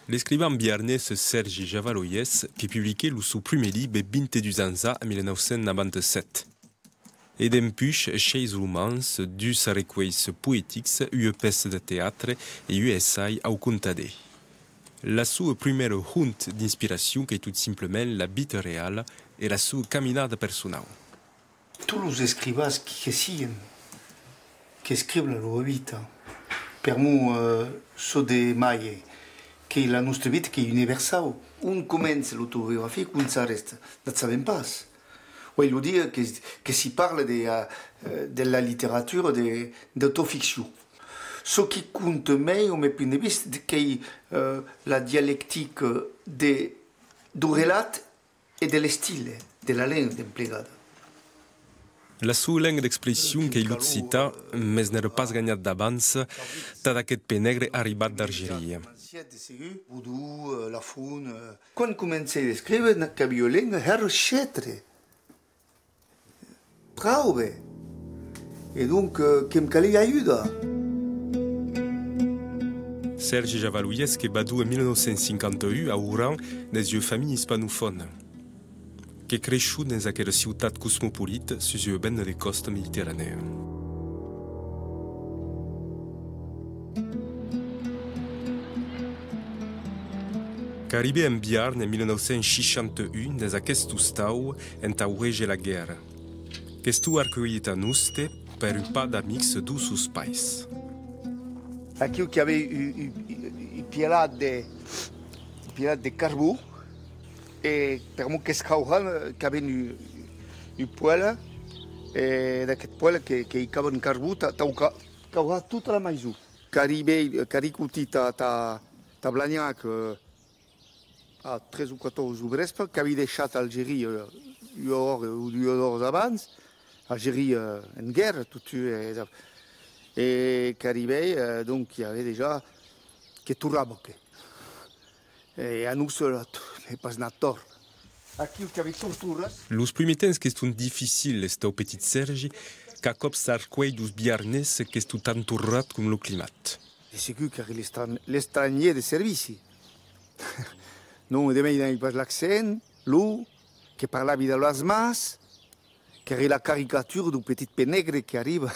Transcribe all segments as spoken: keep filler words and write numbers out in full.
L'escrivan biarnés Sèrgi Javaloyès que publiquèt lo son prumèr libe vint-e-dus ans a, en mila nòu cents navanta-sèt. E dempuish, sheis romans, dus arrecuelhs poetics, ua pèça de teatre e un essai au comptadèr. La soa prumèra hont d'inspiracion qu'ei tot simplament la vita reala e la soa caminada personau. Tots los escrivans qui que sian, qu'escrivan la lor vita. Per'mor, eh, çò de mai, qu'ei la nòstra vita, qu'ei universau. Ont comença l'autobiografia, ont s'arrèsta? N'at sabem pas. Uei lo dia que, que s'i parla de, eh, de la literatura de, d'autoficcion. Çò qui compta mei, au meu punt de vista, qu'ei, eh, la dialectica de, deu relat e de l'estil, de la lenga emplegada. La soa lenga d'expression qu'ei l'occitan, mès n'èra pas ganhat d'avança tad aqueth pè negre arribat d'Argeria. Quan comencèi d'escríver, qu'aviá ua lenga hèra chètre. Praube. E donc, eh, que'm calia ajuda. Sèrgi Javaloyès que vadó en mila nòu cents cinquanta-un a Oran dens ua familha ispanofòna. Que creishó dens aquera ciutat cosmopolita sus ua benda de còsta mediterranèa. Qu'arribè en Biarn en mila nòu cents seishanta-un dens aqueste ostau entà auréger la guèrra. Qu'estó arcuelhit a Noste per un par d'amics deus sos pairs. Aquiu qu'i avè un, un, un, un pielat de, un pielat de carbon, e per'mor qu'escauhan, qu'avèn un, un poèl, e d'aqueth poèl que, que hicavan carbon tà, tà cau-, cauhar tota la maison. Qu'arribè, qu'arricotí tà, tà, tà Blanhac, eh, a tres o quate oras deu vrèspe, qu'avè deishat Algeria, eh, ua ora o duas oras abans, Algeria, eh, en guèrra, totun, eh, e qu'arribè, eh, donc, i avè dejà que torrava, que. E a Noste, eh, n'ei pas nat tòrt. Aquiu qu'avè torturas. Los prumèrs temps qu'estón dificils, estau petit Sèrgi, qu'a còps s'arcuelh deus biarnés qu'estó tan torrat com lo climat. De segur qu'èri l'estran-, l'estrangièr de servici. Non, de mei n'avè pas l'accent, lo, que parlavi dab las mans, qu'èri la caricatura deu petit pè negre qui arriba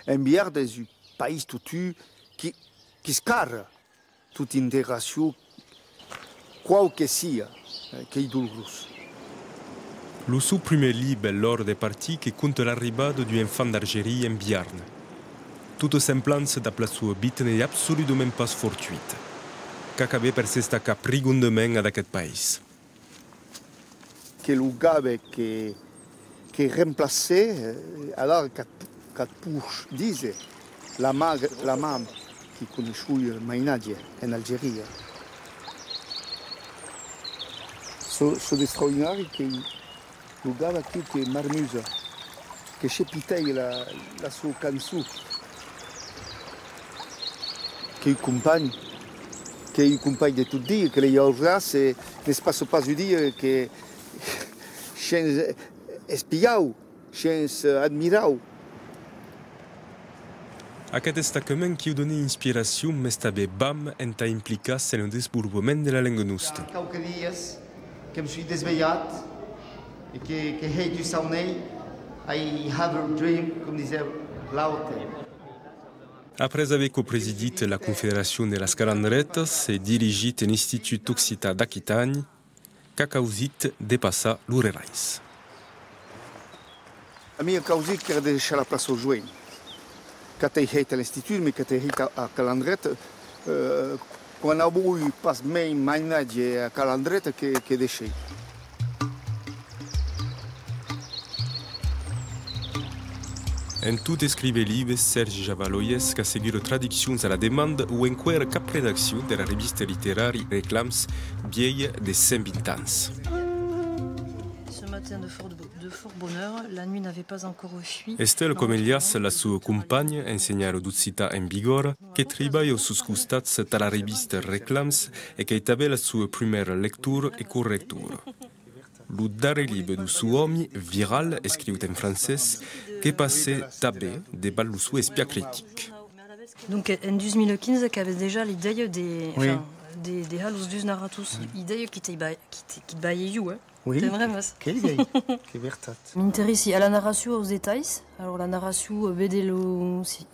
en Biarn dens un país totun qui, qui escarra. Tota integracion, quau que sia, eh, qu'ei dolorós. Lo son prumèr libe, L'Òra de partir, que conta l'arribada d'un enfant d'Argeria en Biarn. Tota semblança dab la soa vita n'ei absoludament pas fortuita. Qu'acabè per s'estacar prigondament ad aqueth país. Que lo gabe que, que remplacè, eh, alara qu'at, qu'at poish díser, la ma-, la mam qui coneishó un mainatge en Algeria. Çò, çò d'extraordinari qu'ei lo gabe aquiu que marmusa. Que chepitèi la, la soa cançon. Qu'ei un companh, qu'ei un companh de tot dia, que l'ei auràs e ne's passa pas un dia que shens espiau, shens admirau. Aqueth estacament quiu dona inspiracion, mès tanben vam entà implicar-se en lo desvolopament de la lenga nosta. Quauques dias, que'm soi desvelhat e que, que hèi un saunei, I have a dream, com disè l'aute. Après aver copresidit la Confederacion de las Calandretas e dirigit l'Institut Occitan d'Aquitània, qu'a causit de passar lo rerais. A mi a causit qu'èra de deishar la plaça aus joens. Qu'at èi hèit a l'institut, mès qu'at èi hèit a, a Calandreta, eh, quan avoi pas mei mainatge a Calandreta que, que deishèi. En tot escríver libes, Sèrgi Javaloyès qu'assegura traduccions a la demanda o enqüèra cap redaccion de la revista literària Reclams, vielha de cent vint ans. Ce matin de fort, de fort bonne heure, la nuit n'avait pas encore fui. Estelle Comelias, la soa companha, ensenhaira d'occitan en Bigòrra, que tribalha aus sos costats tà la revista Reclams e qu'ei tanben la soa prumèra lectora e correctora. Lo darrèr libe deu son òmi, Viral, escriut en francés, que passè tanben devath lo son espiar critic. Donc, en dus mila quinze, qu'avètz dejà l'idèia de, oui, enfin, De, de har los dus narrators, idèia qui te ba-, qui te, qui te balhe jo, eh? Oui, t'aimerais, que, qu'ei bien, qu'ei vertat. M'interessi a la narracion, aus detalhs. Alors, la narracion, eh, vede lo, si,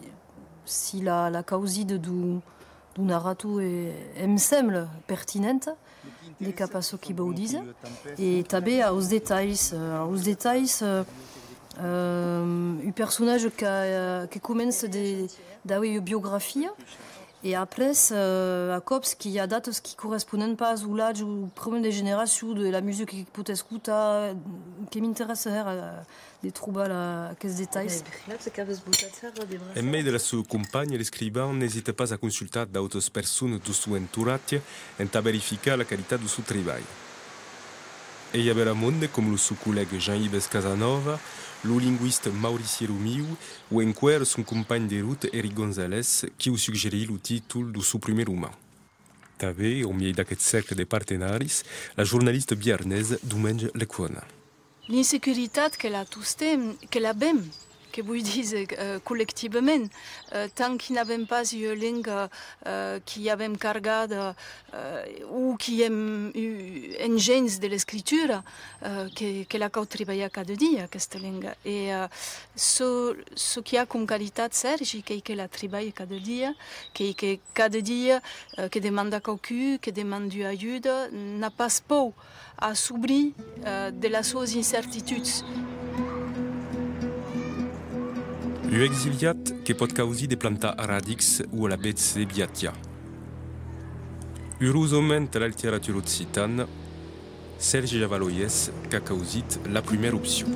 si la, la causida deu, deu narrator e, em sembla pertinenta, de cap a çò qui vòu díser, e tanben aus detalhs, eh, aus detalhs, eh, eh, un personatge que, que comença de, d'aver ua biografia, e après, eh, a còps qu'i a datas qui corresponen pas au lach, au problèma de generacion, de la musica que pòt escotar, que m'interèssa hèra, eh, de trobar la, aquests detalhs. En mei de la sua companha, l'escrivan n'esita pas a consultar d'autas personas deu son entoratge entà verificar la qualitat deu son tribalh. E i a bèra monde com lo son collèga Jean-Yves Casanova, lo lingüista Maurici Romiu o enqüèra son companh de rota Eric Gonzalez, qui'u suggerís lo títol deu son prumèr roman. Tanben, au miei d'aqueth cercle de partenaris, la jornalista biarnesa Domenge Lecuona. L'insecuritat que l'a tostemps, que l'avem, que voi díser, eh, collectivament, eh, tant qui n'avem pas ua lenga, eh, qui avem cargada, eh, o qui èm u-, engenhs de l'escritura, eh, que, que la cau tribalhar cada dia, aquesta lenga. E, eh, çò, çò qui a com qualitat Sèrgi, qu'ei que la tribalha cada dia, qu'ei que cada dia, eh, que demanda quauqu'un, que demanda ua ajuda, n'a pas paur a s'obrir, eh, de las suas incertituds. Un exiliat que pòt causir de plantar radics o alavetz de viatjar. Urosament, a la literatura occitana, Sèrgi Javaloyès qu'a causit la prumèra opcion.